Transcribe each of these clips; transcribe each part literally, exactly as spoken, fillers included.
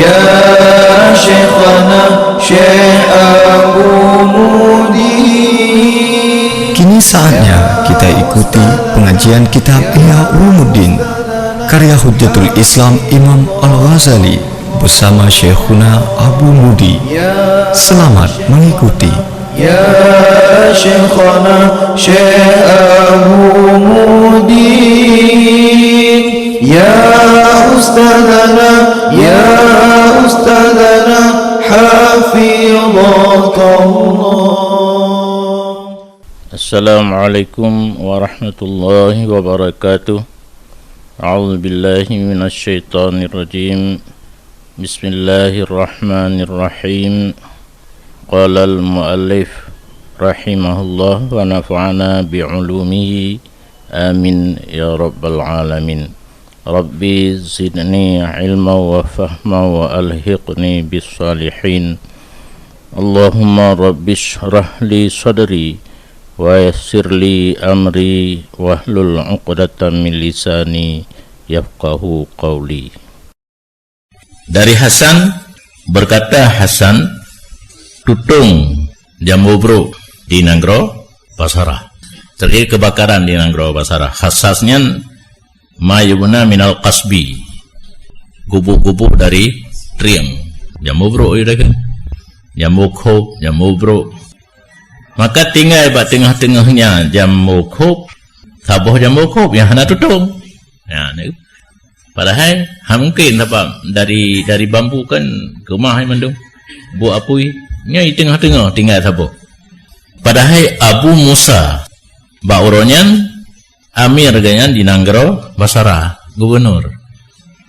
Ya Syekhana Syekh Abu Mudi. Kini saatnya kita ikuti pengajian kitab Ihya Ulumuddin karya Hujjatul Islam Imam Al-Ghazali bersama Syekhuna Abu Mudi. Selamat mengikuti. Ya Syekhana Syekh Abu Mudi. Ya Ustadzana, ya Ustadzana, hafizakallah. Assalamualaikum warahmatullahi wabarakatuh. A'udzubillahi minasyaitonirrajim. Bismillahirrahmanirrahim. Qalal muallif rahimahullah wa nafa'ana bi ulumihi. Amin ya rabbal alamin. Rabbi zidni ilma wa fahma wa alhiqni bis salihin. Allahumma rabbi shrah li sadri wa yassir li amri wahlul uqdatam min lisani yafqahu qawli. Dari Hasan, berkata Hasan, tutong jambo brok di nanggroe Basarah. Terjadi kebakaran di nanggroe Basarah. Khasas nyan ma yubna minal qasbi. Gubuk-gubuk dari trieng. Jambo brok ya dah kan. Jambo khop, jambo brok. Maka tinggai bak teungoh-teungoh nyan jambo khop, saboh jambo khop nyang hana tutong. Ya, ni. Padahai ha mungkin, sabab dari, dari bambu kan keumah mandum. Buet apui, nyoe di teungoh-teungoh tinggai saboh. Padahai Abu Musa bak uroe nyan amir geuh nyan di nanggroe Basarah, gubunur.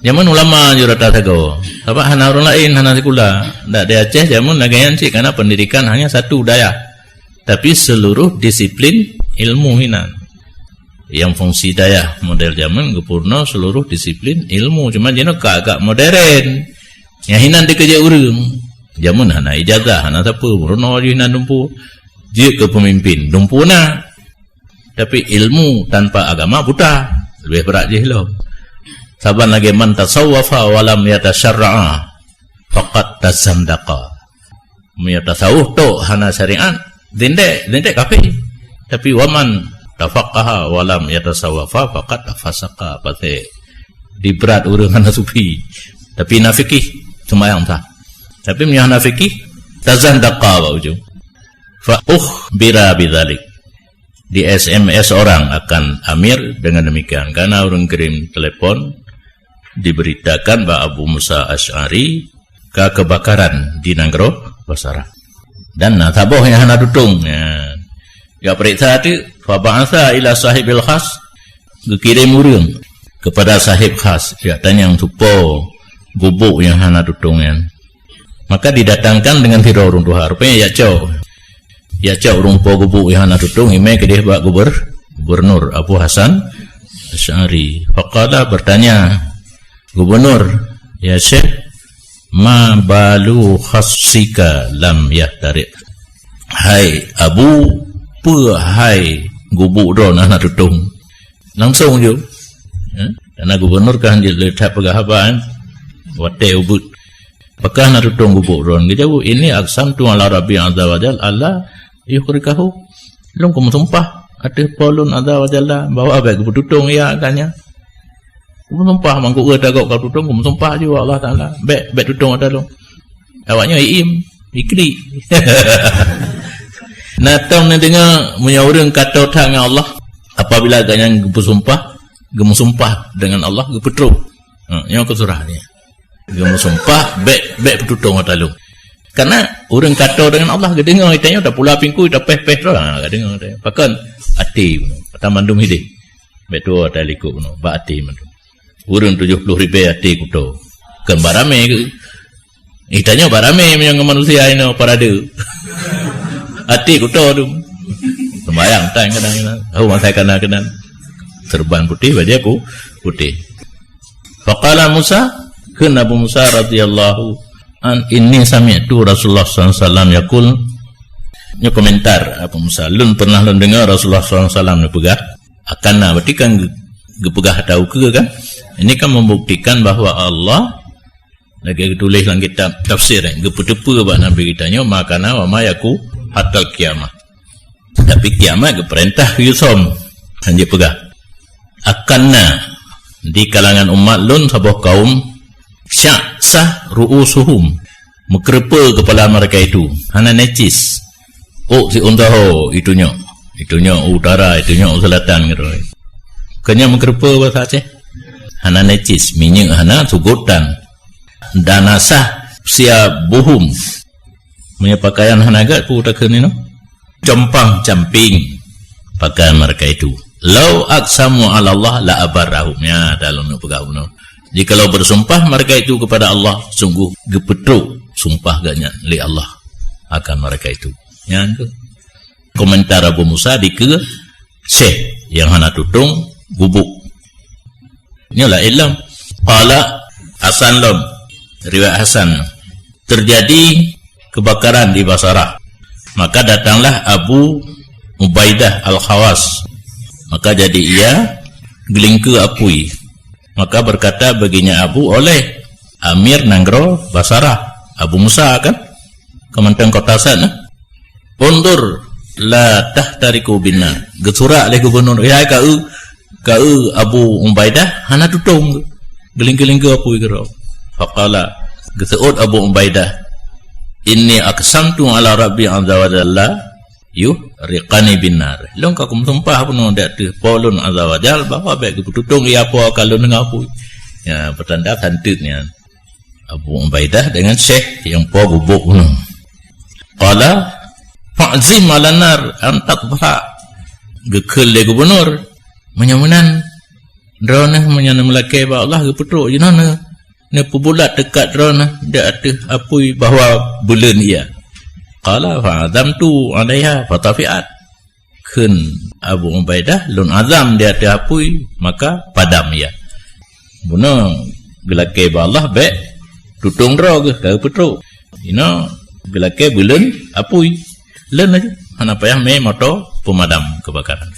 Jameun ulama jurata sagoe, sabab hana ureuëng laén, hana sikula. Dak di Aceh jameun lagée nyan cit kana pendidikan hanya satu dayah, tapi seluruh disiplin ilmu hinan. Nyang fungsi dayah model jameun geupeurunoe seluruh disiplin ilmu, cuma jinoe ka agak modern. Nyang hinan dikeujeuet ureuëng. Jameun hana ijazah, hana sapeue, meurunoe ju hinan dumpeue. Jeuet keu peumimpin, dumpeue na. Tapi ilmu tanpa agama buta, lebih berat jih lom. Saban lagée man tasawwafa wa lam yatasyarra'a faqad tazandaqa. Meunyoe tasawuf tok hana syariat, dindek, dindek kafé. Tapi waman tafaqaha wa lam yatasawwafa faqad fasaqa, pasti diberat ureuëng hana sufi. Tapi na fikih, sembahyang sah. Tapi meunyoe hana fikih, tazandaqa bak ujong. Fa ukhbira bidzalik. Di S M S orang akan amir dengan demikian, karena ureuëng kirim telepon diberitakan bahwa Abu Musa Asy'ari ka kebakaran di nanggroe Basarah. Dan na saboh nyang hana tutong. Ya. Ya periksa tu, fa ba'atsa ila sahibil khas, geukirém ureuëng kepada sahib khas, ya tanyong tupo gubuk nyang hana tutong nyan. Maka didatangkan dengan sidroe ureuëng tuha, rupanya ya cok. Ya cok ureuëng po gubuk nyang hana tutong, imé keudeh bak guber-, gubernur Abu Hasan Asy'ari. Faqala, bertanya gubernur, "Ya Syekh, ma balu khassika lam yahtariq?" Hai Abu, peue hai gubuk droe hana tutong? Langsung ju. Ya, karena gubernur kan jeuet le that peugah haba, kan? Watée ubeut. Pakon hana tutong gubuk droe? Geujaweueb, "Inni aqsamtu ala Rabbi azza wa jal alla yuhrikahu." Lôn kumeusumpah ateueh Po lôn azza wa jalla bahwa bék geupeututong ia katanya. Kumeusumpah mangkuk ueh tagok ka tutong, kumeusumpah ju Allah Taala, "Bék, bék tutong ata lôn." Awaknyoe iim, iklik. Nah, tom neudeungoe meunyoe ureuëng ka toe that ngon Allah, apabila gobnyan geupeusumpah, geumeusumpah deungon Allah, geupeutrok. Ha, nyoe keu surah ni. Geumeusumpah, "Bék, bék peututong ata lôn." Karena ureuëng ka toe deungon Allah geudeungoe, tanyoe tapula pingkui, tapéh-péh droe, ha, geudeungoe tanyoe. Pakon? Até bunoe, ata mandum hideh. Bék tuwoe ata likot bunoe, bak até mandum. Ureuëng tujoh ploh ribée até kuto. Kon baramé keu? Eh, tanyoe baramé meunyoe ngon manusia inoe parade. Até kuto tu. Sembahyang tan kadang-kadang. Oh, masa kana-kana. Serban putih, bajée pu-, putih. Faqala Musa, kheun Nabi Musa radhiyallahu an, "Inni sami'tu Rasulullah sallallahu alaihi wasallam yaqul," nyoe komentar Abu Musa, "Lôn pernah lôn deungoe Rasulullah sallallahu alaihi wasallam neupeugah, akan na," berarti kan ge-, geupeugah atau ke kan? Ini kan membuktikan bahwa Allah Lagée geutuléh lam kitab tafsir, eh, geupeuteupeue bak Nabi geutanyoe, "Ma kana wa ma yaku hatal qiyamah." Tapi kiamat geupeurintah yusom. Hanjeuet peugah. Akan na di kalangan umat lôn saboh kaum, sya'sah ru'usuhum, meukeureupeue keupala mereka itu, hana necis. Oh, si untaho, itu nyoe. Itu nyoe utara, itu nyoe selatan, gitu. Keu nyoe meukeureupeue bahasa Aceh. Hana necis, minyeuk hana sugotan. Danasah siabuhum. Meunyoe pakaian hana gét, peue takheun inoe? Compang-camping pakaian mereka itu. "Lau aqsamu 'ala Allah la abarrahum." Ya, dah lôn peugah bunoe. Jikalau bersumpah mereka itu kepada Allah, sungguh geupeutrok sumpah geuh nyan lé Allah akan mereka itu. Nyan tu komentar Abu Musa dikeue syeh nyang hana tutong gubuk. Nyoe laén lom. Qala Hasan lom. Riwayat Hasan. Terjadi kebakaran di Basrah. Maka datanglah Abu Ubaidah Al-Khawas. Maka jadi ia geulingkeue apui. Maka berkata baginya Abu oleh Amir Nanggroe Basrah, Abu Musa kan? Kementerian Kota Hasan, eh? "Undur la tahtariku binnar." Geusurak lé gubunur, "Ya, ka eu, ka eu Abu Ubaidah hana tutong." Geulingkeue-lingkeue apui keudroe. Faqala, geuseuôt Abu Ubaidah, "Inni aqsamtu 'ala Rabbi 'azza wa jalla yuhriqani binnar." Lôn ka kumeusumpah bunoe di ateueh Po lôn 'azza wa jalla bahwa bék geupeututong ia Po akan lôn deungon apui. Ya, peutanda santeut nyan. Abu Ubaidah dengan syeh nyang po gubuk bunoe. Qala, "Fa'zim 'alan nar an tatfah." Geukheun lé gubunur, "Meunyoe meunan, droeneuh meunyoe neumeulakée bak Allah geupeutrok jinoe neu-, neupeubulat teukat droeneuh di ateueh apui bahwa beuleuen ia." Qala, "Fa'azamtu 'alaiha fatafi'at." Kheun Abu Ubaidah, "Lôn azam di ateueh apui, maka padam ia." Bunoe geulakée bak Allah bék tutong droe geuh ka geupeutrok. Inoe geulakée beuleuen apui. Leuen laju, hana payah mé moto peumadam keubakaran.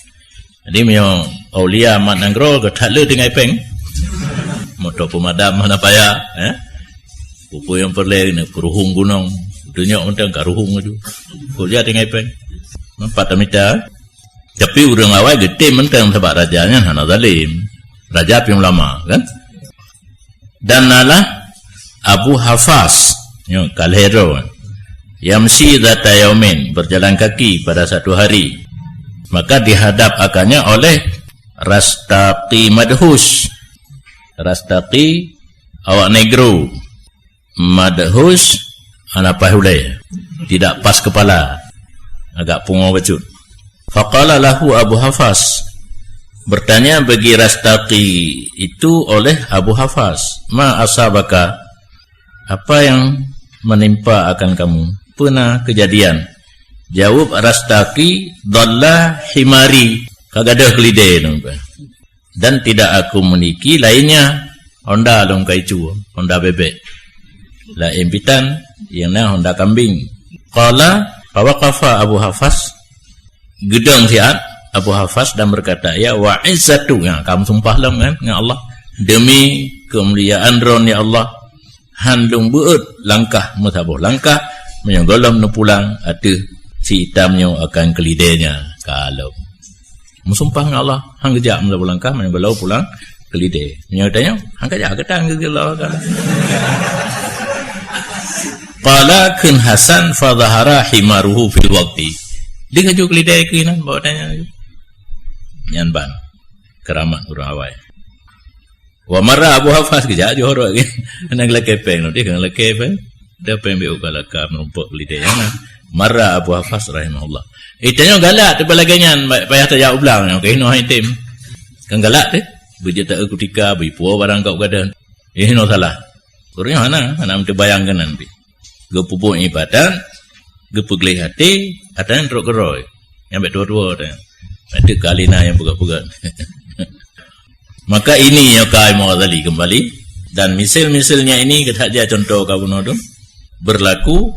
Jadi meunyoe aulia mat nanggroe geuh that le tinggai péng. Moto peumadam hana payah, eh. Peue-peue nyang peureulée keuneuk peuruhueng gunong. Dunyok mantong ka ruhueng laju. Kok jak tinggai péng. Nampak tamita. Tapi ureuëng awai geutem mantong sabab raja nyan hana zalim. Raja pih ulama, kan? Dan nalah Abu Hafas, nyoe ka lhée droe. Yamsi zata yaumin, berjalan kaki pada satu hari. Maka dihadap akannya oleh Rastaqi Madhus. Rastaqi awak negro. Madhus hana paih ulée, tidak pas kepala, agak pungo bacut. Faqala lahu Abu Hafas, bertanya bagi Rastaqi itu oleh Abu Hafas, "Ma asabaka?" Apa yang menimpa akan kamu? Peue na kejadian? Jawab Rastaqi, "Dhalla himari." Ka gadôh keulidée nyoe. Dan tidak aku miliki lainnya. Honda lôn ka icu, honda bebek. Laén bitan, nyang na honda kambing. Qala, fawaqafa Abu Hafas, geudong siat Abu Hafas dan berkata, "Ya wa izzatu," ya, kamu sumpah lom kan dengan Allah, "demi kemuliaan Droen ya Allah, han lôn beuet langkah meusaboh langkah meunyoe gohlom neupulang ateueh si itam nyoe akan keulidée nyan." Ka lom. Meusumpah ngon Allah, han geujak meulalu langkah meunyoe beulau pulang keulidée. Meunyoe tanyoe, han geujak geutanyoe geugeulo kan. Qala kheun Hasan, "Fa dhahara himaruhu fil waqti." Di laju keulidée keunan bawa tanyoe. Nyan ban keramat ureuëng awai. Wa marra Abu Hafas geujak johor lagi. Nang lakée péng, nanti kang lakée péng. Ada péng biu ka laka merumpok lidé. Marra Abu Hafas rahimahullah. Eh, tanyoe galak teuh lagée nyan, payah tajak ublang nyoe, keunoe hai tem. Kan galak teuh. Beujeuet ta kutika, beuipuo barang kau gadan. Eh, hinoe salah. Ureuëng hana, hana teubayang keunan pih. Geupeubuet iébadat, geupeugleh até, atra nyan trok keurôi. Nyang bék tuwo-tuwo atra nyan. Bék teuk kali na nyang peugah-peugah. Maka ini nyang ka Imam Ghazali kembali, dan misal-misalnya ini geutak jak contoh ka bunoe tu berlaku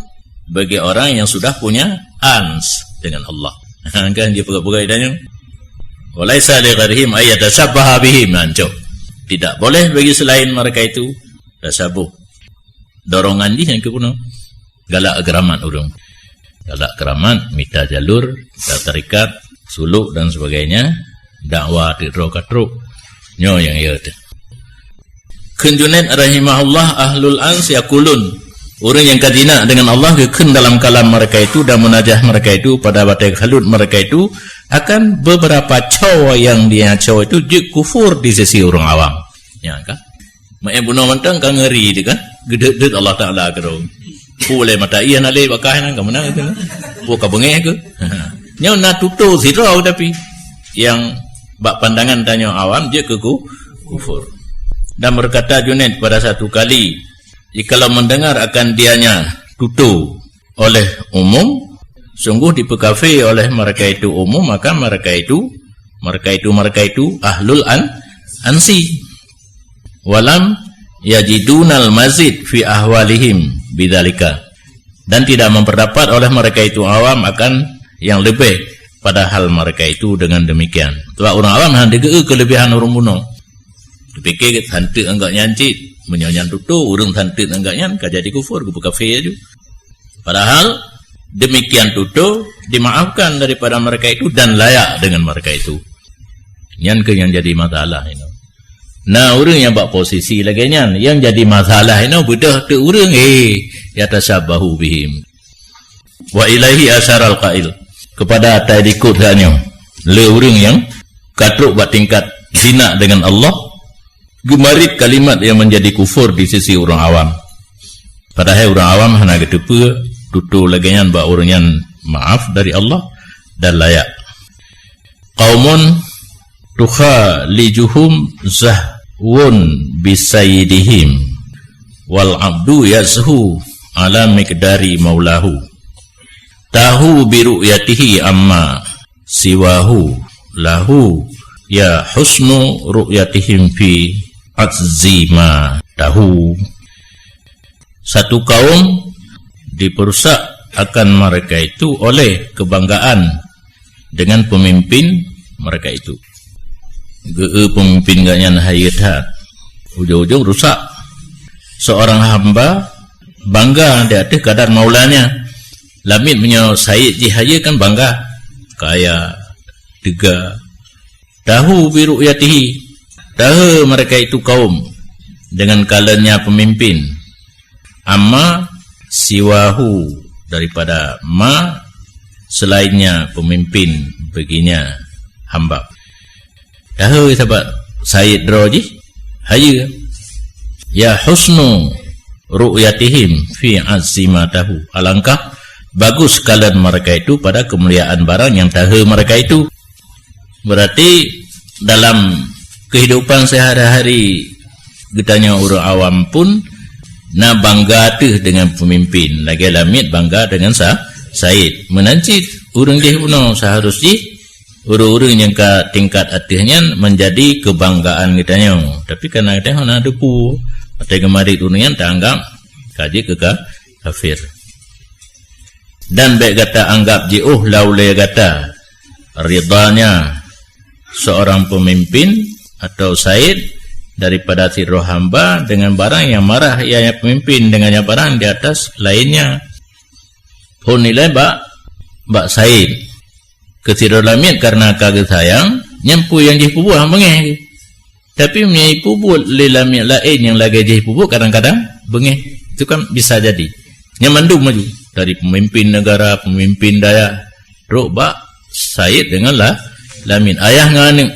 bagi orang yang sudah punya ans dengan Allah. Kan dia peugah-peugah ditanya. Walaisa li ghairihim ay yatashabbaha bihim, nah, cok. Tidak boleh bagi selain mereka itu tasyabuh. Dorongan jih nyang keu bunoe. Galak keuramat ureuëng. Galak keuramat, mita jalur, mita tarekat, suluk dan sebagainya, dakwa teuk droe ka trok. Nyoe nyang ya teuh. Kheun Junaid rahimahullah, "Ahlul ans yaqulun." Ureuëng nyang ka jinak dengan Allah geukheun dalam kalam mereka itu dan munajah mereka itu pada batée khalut mereka itu akan beberapa coe yang dia coe itu jeuet kufur di sisi ureuëng awam. Ya kan? Meu'en bunoe mantong ka ngeri teuh kan? Geudeuet-deuet Allah Taala keudroe. Pu lé mata ie na lé bakah nyan ka meunan teuh. Pu ka beungéh keu. Nyoe na tutoe sidroe tapi yang bak pandangan tanyoe awam jeuet keu ku-, kufur. Dan berkata Junaid pada satu kali, "Jikalau mendengar akan dianya tutoe oleh umum, sungguh dipeukafe oleh mereka itu umum, maka mereka itu, mereka itu, mereka itu ahlul an-, ansi. Walam yajidunal mazid fi ahwalihim bidzalika." Dan tidak memperdapat oleh mereka itu awam akan yang lebih pada hal mereka itu dengan demikian. Sebab ureuëng awam hana geue keulebihan ureuëng bunoe. Dipike santeuk anggap nyan cit. Meunyoe nyan tutoe, ureuëng santeuk anggap nyan ka jadi kufur, geupeukafe aju. Padahal demikian tutoe dimaafkan daripada mereka itu dan layak dengan mereka itu. Nyan keuh nyang jadi masalah inoe. Nah, ureuëng nyang bak posisi lagée nyan, nyang jadi masalah inoe beudôh teuk ureuëng, eh, yatasyabahu bihim. Wa ilaihi asyaral qail. Kepada atai dikot geutanyoe, le ureuëng nyang ka trok bak tingkat zina dengan Allah, geumarit kalimat yang menjadi kufur di sisi ureuëng awam. Padahai ureuëng awam hana geuteupeue tutoe lagée nyan bak ureuëng nyan maaf dari Allah dan layak. Qaumun tukhalijuhum zahwun bisayyidihim, wal abdu yazhu ala miqdari maulahu. Tahu bi ru'yatihi amma siwahu lahu, ya husnu ru'yatihim fi azzi ma tahu. Satu kaum diperusak akan mereka itu oleh kebanggaan dengan pemimpin mereka itu. Geu pemimpin geuh nyan hayeue that, ujong-ujong rusak. Seorang hamba bangga di ateueh kadar maulanya. Lamiet meunyoe said jih hayeue kan bangga, kaya, teuga. Tahu bi ru'yatihi, tahe mereka itu kaum dengan kalonnya pemimpin. Amma siwahu, daripada ma selainnya pemimpin baginya hamba. Tahe sahabat said droe jih hayeue. Ya husnu ru'yatihim fi azzi ma tahu. Alangkah bagus kalon mereka itu pada kemuliaan barang yang tahe mereka itu. Berarti dalam kehidupan sehari-hari geutanyoe ureuëng awam pun na bangga teuh dengan pemimpin, lagée lamiet bangga dengan sa-, said. Meunan cit ureuëng jih bunoe seharus jih ureuëng-ureuëng nyang ka tingkat ateueh nyan menjadi kebanggaan geutanyoe. Tapi karena geutanyoe hana teupeue, watée geumarit ureuëng nyan taanggap ka jeuet keu ka-, kafir. Dan bék gata anggap jiôh lam ulée gata ridanya seorang pemimpin atau said daripada sidroe hamba dengan barang yang marah ia pemimpin dengannya barang di atas lainnya. Phon nilai bak, bak said. Keu sidroe lamiet karena ka geusayang, nyan peue nyang jih peubuet hana beungéh. Tapi meunyoe peubuet lé lamiet laén nyang lagée jih peubuet kadang-kadang beungéh. Itu kan bisa jadi. Nyan mandum maju. Dari pemimpin negara, pemimpin dayah, trok bak said dengan la-, lamiet. Ayah ngon aneuëk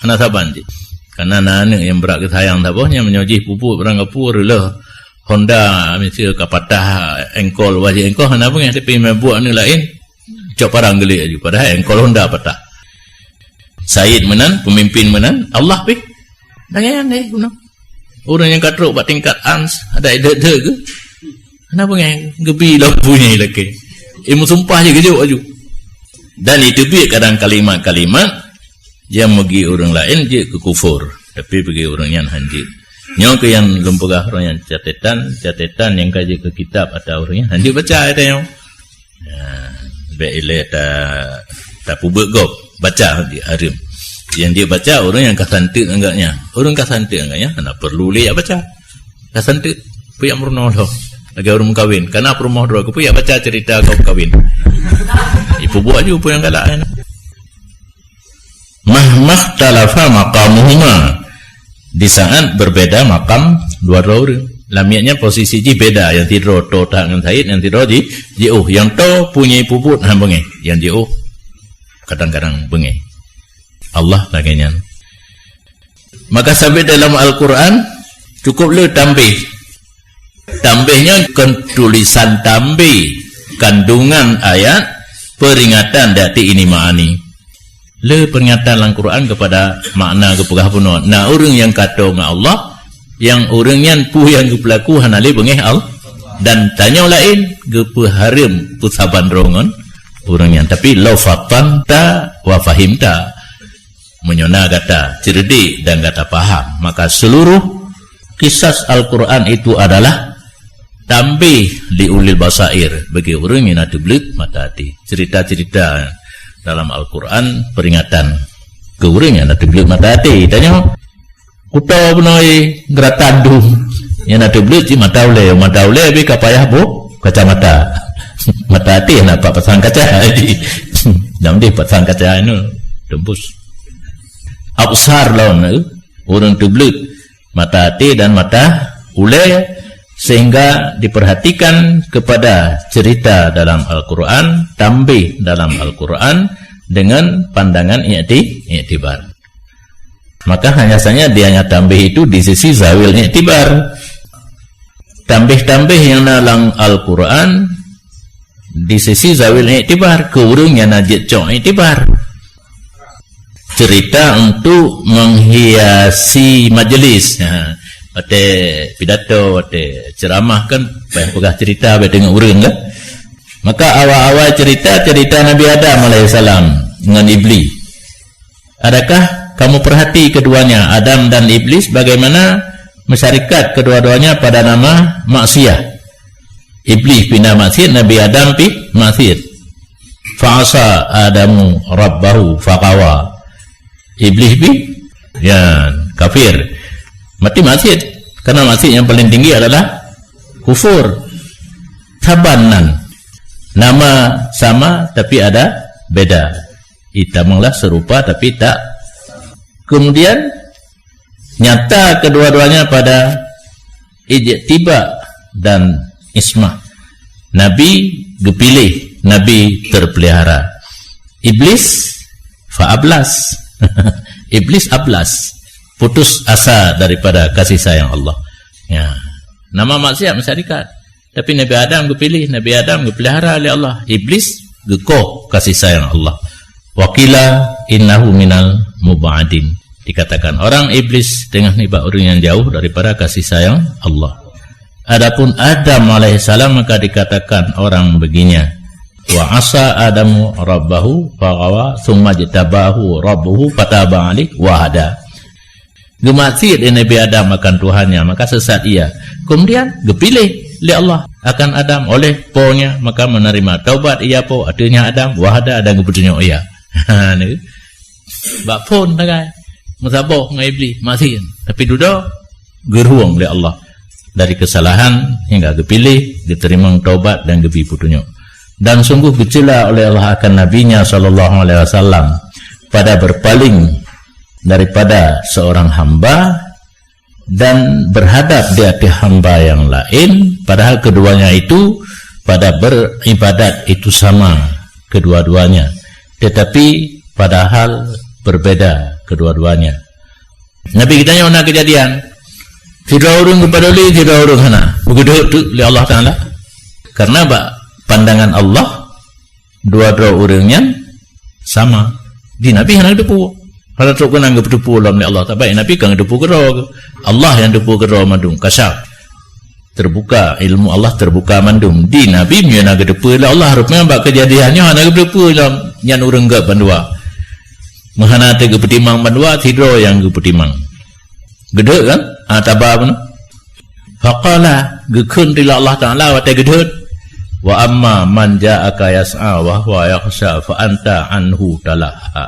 hana saban cit. Karena na aneuëk nyang brat geusayang saboh, nyan meunyoe jih peubuet barang gapu reuloh Honda miseue ka patah engkol, wajéh engkol hana beungéh, tapi meubuet aneuëk laén, cok parang geulék aju, padahai engkol Honda patah. Said meunan, pemimpin meunan, Allah pih. Lagée nyan deh guna. Ureuëng nyang ka trok bak tingkat ans, ada idek-idek geuh. Hana beungéh, geubi lampu nyan ilakée. Ilmu sumpah je geujok aju. Dan iteubiet kadang kalimat-kalimat nyang meugi ureuëng laén jeuet keu kufur, tapi bagi ureuëng nyan han jeuet. Nyoe keuh nyang lôn peugah ureuëng nyan catetan, catetan nyang ka jeuet keu kitab atau ureuëng nyan han jeuet baca ata nyoe. Ya, bék ilée ta, tapeubuet gob, baca di hareuem. Nyang jeuet baca ureuëng nyang ka santeuk anggap nyan. Ureuëng ka santeuk anggap nyan hana perlu lé jak baca. Ka santeuk. Peue nyang meurunoe lom lagèe ureueng meukawen. Kana peurumoh droe, keupeue jak baca cerita gob kawen. Ipeubuet ju peue nyang galak nyan. Mahmakhtalafa maqamuhuma, di saat berbeda makam dua droe ureueng. Lam miet nyan posisi jih beda, nyang sidroe toe that ngon Said, nyang sidroe ji, jiôh. Nyang toe punya peubuet han beungéh, nyang jiôh kadang-kadang beungéh. Allah lagèe nyan. Maka sabé dalam Al-Quran cukup le tambih. Tambih nyan kon tulisan tambih, kandungan ayat peringatan, diarti ini ma'ani. Le peringatan lam Quran kepada makna geupeugah bunoe. Na ureueng nyang ka toe ngon Allah, nyang ureueng nyan peue nyang geupeulaku hana le beungéh Allah. Dan tanyoe laén geupeuhareuem peusaban droe ngon ureueng nyan. Tapi lau fatanta wa fahimta, meunyoe na gata cerdik dan gata paham, maka seluruh kisas Al-Quran itu adalah tambih li ulil basair, bagi ureueng nyang na teubleuet mata até. Cerita-cerita dalam Al-Quran peringatan keu ureueng nyang na teubleuet mata até. Tanyoe kuto bunoe geuratan dum, nyang na teubleuet cit mata ulèe, mata ulèe bèk ka payah boh kacamata. Mata até hana pat pasang kaca. Jadi, nyang deh pasang kaca nyoe teumbus. Absar lom, eh, ureueng teubleuet mata até dan mata ulèe, sehingga diperhatikan kepada cerita dalam Al-Quran, tambih dalam Al-Quran dengan pandangan ikti-, iktibar. Maka hanya saja dia hanya tambih itu di sisi zawil iktibar. Tambih-tambih nyang na lam Al-Quran di sisi zawil iktibar, keu ureueng nyang na jeuet cok iktibar. Cerita untuk menghiasi majlis. Ha, watèe pidato, watèe ceramah kan, payah peugah cerita bak teungoh ureueng kan. Maka awai-awai cerita, cerita Nabi Adam alaihissalam ngon Iblis. Adakah kamu perhati keduanya, Adam dan Iblis, bagaimana masyarakat kedua-duanya pada nama maksiat? Iblis pih na maksiat, Nabi Adam pih maksiat. Fa'asa Adamu rabbahu faghawa. Iblis pih, ya, kafir. Mati maksiat. Karena maksiat yang paling tinggi adalah kufur. Saban nan. Nama sama tapi ada beda. Itamonglah serupa tapi tak. Kemudian nyata kedua-duanya pada ijtiba dan ismah. Nabi geupiléh, Nabi terpelihara. Iblis fa ablas. Iblis ablas. Putus asa daripada kasih sayang Allah. Ya. Nama maksiat masyarakat. Tapi Nabi Adam geupiléh, Nabi Adam geupelihara lé Allah. Iblis geukoh kasih sayang Allah. Wa qila innahu minal mub'adin. Dikatakan orang Iblis teungoh nibak ureueng nyang jauh daripada kasih sayang Allah. Adapun Adam alaihissalam maka dikatakan orang beginya, "Wa asa Adamu rabbahu faghawa, tsumma jtabahu rabbuhu fataba alaih wa hada." Geumaksiat lé Nabi Adam akan Tuhannya, maka sesat ia. Kemudian geupiléh lé Allah akan Adam oleh Po-Nya, maka menerima taubat ia Po, ateueh nyan Adam, wa hada, dan geupeutunyok ia. Ha, ni. Bak phon sagai. Meusaboh ngon Iblis, maksiat. Tapi dudoe geurueng lé Allah dari kesalahan hingga geupiléh, geuteurimong taubat dan geubri peutunyok. Dan sungguh geucela oleh Allah akan Nabi-Nya sallallahu alaihi wasallam pada berpaling daripada seorang hamba dan berhadap di ateueh hamba yang lain, padahal keduanya itu pada beribadat itu sama kedua-duanya, tetapi padahal berbeda kedua-duanya. Nabi geutanyoe na keujadian, sidroe ureueng geupaduli, sidroe ureueng hana. Beugeudeuk teuk lé Allah Taala. Karena bak pandangan Allah, dua droe ureueng nyan sama. Di Nabi hana geuteupeue. Hana trok keunan geuteupeu lom lé Allah. Tapi Nabi ka geuteupeue keudroe. Allah nyang teupeu keudroe mandum, kasyaf. Terbuka, ilmu Allah terbuka mandum. Di Nabi meunyoe na geuteupeue lé Allah, rupanya bak keujadian nyoe hana geuteupeue lom nyan ureueng geuh bandua. Meuhana teugeupeutimang bandua, sidroe nyang geupeutimang. Geudeuk kan? Ah, taba pun. Faqala, geukheun lé Allah Taala watèe geudeuk, "Wa amma man ja'aka yas'a wa huwa yakhsha fa anta anhu talaha."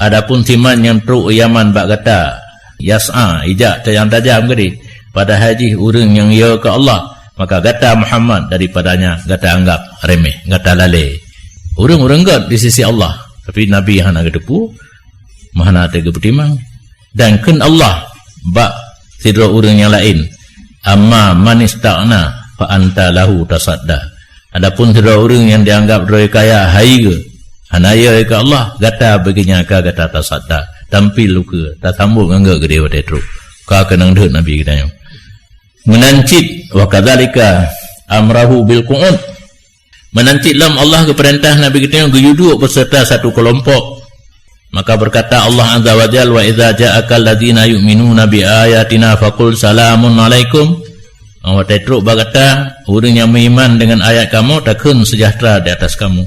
Adapun siman nyang trok yaman bak gata, yas'a, ijak tajam-tajam geude, Padahai jih ureuëng nyang yo keu Allah, maka gata Muhammad daripadanya gata anggap remeh, gata lalée. Ureuëng-ureuëng gét di sisi Allah, tapi Nabi hana geuteupeue, hana teugeupeutimang. Dan kheun Allah bak sidroe ureuëng nyang laén, "Amma man istaghna fa anta lahu tasadda." Adapun sidroe ureuëng nyang dianggap droe kaya hai geuh, hana yo keu Allah, gata bagi nyan ka gata tasadda, tampil lukeue, tasambot ngon geuh geudeh watée trok. Ka keunong deuek Nabi geutanyoe. Meunan cit, wa kadzalika amrahu bil qu'ud. Meunan cit lom Allah geupeurintah Nabi geutanyoe geuyue duek beuseurta satu keulompok. Maka berkata Allah Azza wa Jalla, "Wa idza ja'akal ladzina yu'minuna bi ayatina faqul salamun alaikum." Watée trok bak gata ureuëng nyang meuiman deungon ayat kamoe, takheun seujahteura di atas kamoe.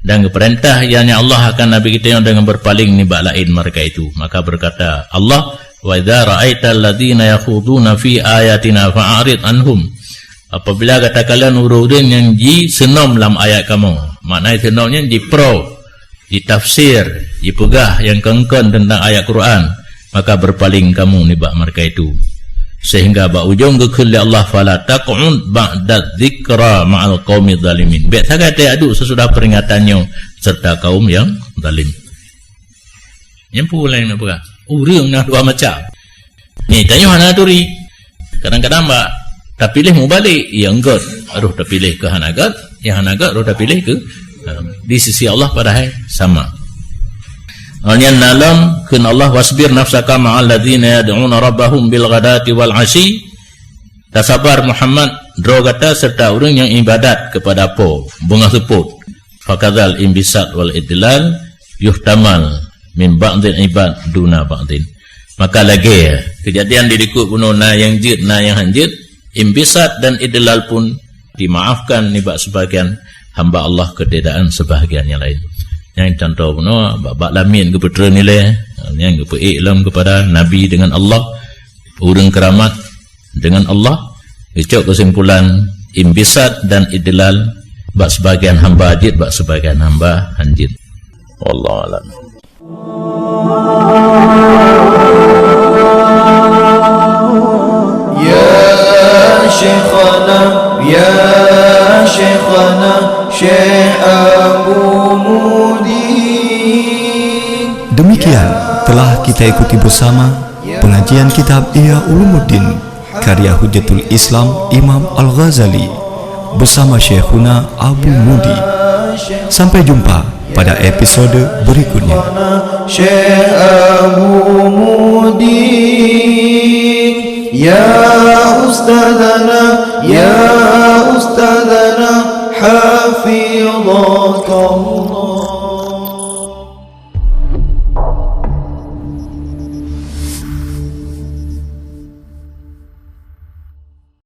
Dan geupeurintah, ianya Allah, akan Nabi geutanyoe deungon beurpaléng nibak laén meureuka itu. Maka berkata Allah, "Wa idza ra'aital ladzina yakhuduna fi ayatina fa'arid anhum." Apabila gata kalon ureuëng-ureuëng nyang jiseunom lam ayat kamoe, makna seunom nyan jiprôh, jitafsir, jipeugah nyang kon-kon teuntang ayat Quran, maka beurpaléng kamu nibak meureuka itu. Sehingga bak ujong geukheun lé Allah, "Fala taq'ud ba'da dzikra ma'al qaumi dzalimin." Bék sagai teuduek sesudah peringatan nyoe serta kaum nyang zalim. Nyang peue laén na peugah? Ureuëng na dua macam. Ni, tanyoe hana turi. Kadang-kadang bak tapiléh mubalek, nyang gét roh tapiléh keu hana gét, nyang hana gét roh tapiléh keu, ha, di sisi Allah padahai sama. Nyan na lom kheun Allah, "Wasbir nafsaka ma'al ladzina yad'una rabbahum bil ghadati wal 'asyi." Tasabar Muhammad, droe gata serta ureuëng nyang ibadat kepada Po, beungoh seupôt. Fakadzal inbisat wal idlal yuhtamal min ba'dil ibad duna ba'din. Maka lagée keujadian di likot bunoe, na nyang jeuet, na nyang han jeuet, inbisat dan idlal pun dimaafkan nibak sebagian hamba Allah, keutidakan sebagian nyang laén. Nyang contoh bunoe, bak, bak lamiet geupeutreun ilée, nyang geupeuék lom keupada Nabi deungon Allah, ureuëng keuramat deungon Allah, geucok keusimpulan inbisat dan idlal bak sebagian hamba jeuet, bak sebagian hamba han jeuet. Wallahu a'lam. Ya Syekhana, ya Syekhana, Syekh Abu Mudi. Demikian telah kita ikuti bersama pengajian kitab Ihya Ulumuddin karya Hujjatul Islam Imam Al-Ghazali bersama Syekhuna Abu Mudi. Sampai jumpa pada episode berikutnya. Syekh Abu Mudi, ya Ustadzana, ya Ustadzana, hafidhakallah.